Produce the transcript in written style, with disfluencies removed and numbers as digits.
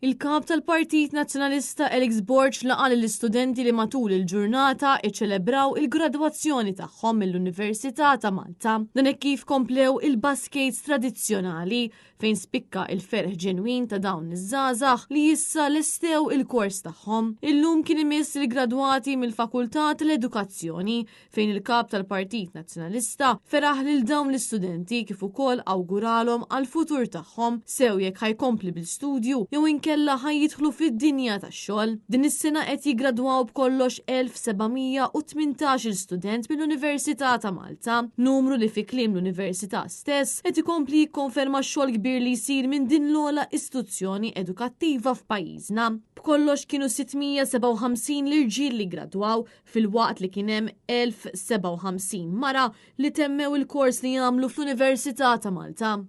Il-Kap tal-Partit Nazzjonalista Alex Borg laqa' lill-istudenti li matul il-ġurnata iċċelebraw il-gradwazzjoni tagħhom mill-Università ta' Malta. Dan hekk kif komplew il-baskets tradizzjonali fejn spikka il-ferħ ġenwin ta' dawn iż-żgħażagħ li issa lestew il-kors tagħhom. Illum kien imiss il-gradwati mill-Fakultà tal-Edukazzjoni fejn il-Kap tal-Partit Nazzjonalista feraħ lil dawn l-istudenti kif ukoll awguralhom għall-futur tagħhom sew jekk ħa jkompli bl-istudju jew inkella ħa jidħlu fid-dinja tax-xogħol. Din is-sena qed jiggradwaw b'kollox 1718 student mill-Università ta' Malta, numru li fi kliem l-Università stess qed ikompli jikkonferma x-xogħol kbir li jsir minn din l-ogħla istituzzjoni edukattiva f'pajjiżna. B'kollox kienu 657 l-irġiel li ggradwaw filwaqt li kien hemm 1057 mara li temmew il-kors li għamlu fl-Università ta' Malta.